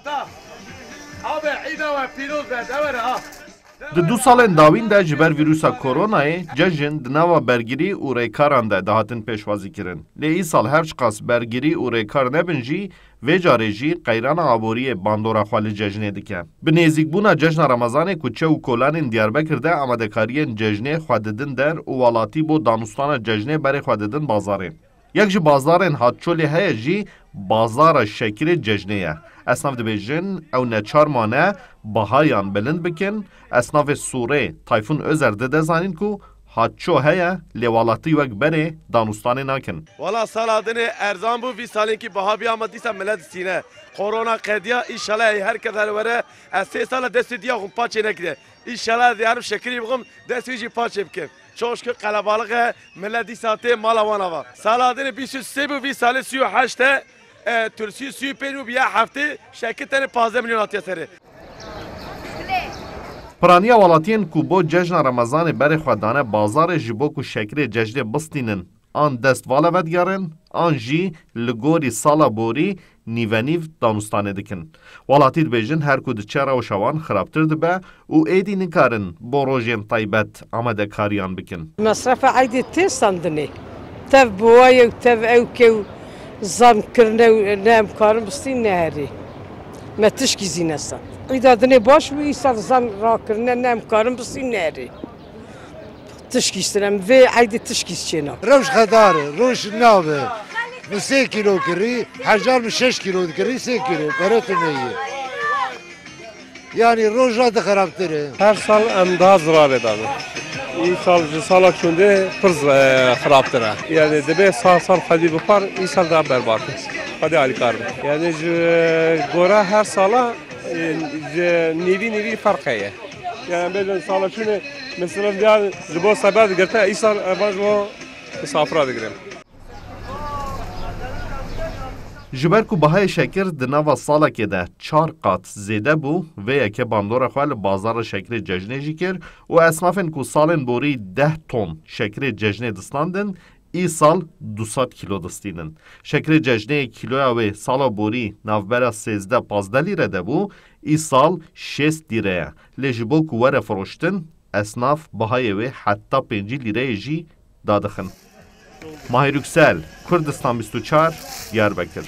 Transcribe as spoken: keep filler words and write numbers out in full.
Abi, îda we pîroz be, de were ha. Di du salên dawîn de ji ber vîrusa koronayê cejin di nava bergirî û rêkaran de dihatin pêşwazîkirin. Lê îsal her çiqas bergirî û rêkar nebin jî, vê carê jî qeyrana aboriyê bandora xwe li cejnê dike. Bi nêzîkbûna cejna Remezanê kuçe û kolanên Diyarbekir de amadekariyên cejnê xwe didin der û welatî bo danûstana cejnê berê xwe didin bazarê. Yek ji bazarên hatçolê heye jî bazara şekirê cejnê ye. Esnaf dibêjin, ew neçar mane bahayan bilind bikin. Esnafê Sûrê Tayfûn Özer dide zanîn ku hatço heye, lê welatî wek berê danûstanê nakin. Wala sala dinê erzan bû, vî salên kî baha bî, ama dîsa milet distîne. Korona qediya, înşallah ey her kes her were, ez sê sala destê diya xwe paçê nekiriye. Înşallah ez ê herim şekirî bixwim, dest wî jî paçê bikim. Çok şükür qelebalix e, millet dîsa tê mala wan ava. Sala dinê bîst û sê bû, vî salê sî û heşt e, e, tu sî, sî û pênc bû, bi ya heftê şekir tenê pazdeh milyon hatiye serê. Piraniya welatiyên ku bo cejna Remezanê berê xwe dane bazarê ji bo ku şekirê cejnê bistînin, an dest vala vedigerin, an jî li gorî sala borî nîvenîv danûstanê dikin. Welatî dibêjin, her ku diçe rewşa wan xirabtir dibe û êdî nikarin bo rojên taybet amadekariyan bikin. Mesrefa eydê tê standinê. Tev bi wa ye û tev ew ke û zam kirine û ne em karin bistîn neherê. Me tişkî zî nestand. Îda dinê baş bû, îsal zam rakirine ne em karin bistîn neherê. Tişkî sinem vê eydê tişkî çêna. Rewş xedar e, roj nabe. Min sê kîlo kirî, hejar min şeş kîlo dikirî, sê kîlo. Pere tu me ye. Yani roja di xerabtir e. Her sal em daha zirarê dane. Îsal ji sala çûndê pir z-, e, xirabtir e. Yani dibe sal sal xwedî bipar, îsal daha berbat e. Xwedî alîkar be. Yani ji gora her sala, e, ji nîvî nîvî ferq heye. Yani em bêjin sala çûnê, mesela, ya ji bo sebeb digirte, îsal evan ji bo misafira digirin. Ji ber ku bahayê şekir di nava salekê de çar qat zêde bû, vê yekê bandora xwe li bazara şekirê cejnê jî kir û esnafên ku salên borî deh ton şekirê cejnê distandin, îsal du sed kîlo distînin. Şekirê cejnê kîloya wê sala borî navbera sêzdeh pazdeh lîre de bû, îsal şêst lîre ye. Lê ji bo ku were firoştin, esnaf bahayê wê heta pêncî lîreyê jî dadixin. Mahir Yüksel, Kurdistan bîst û çar, Diyarbekir.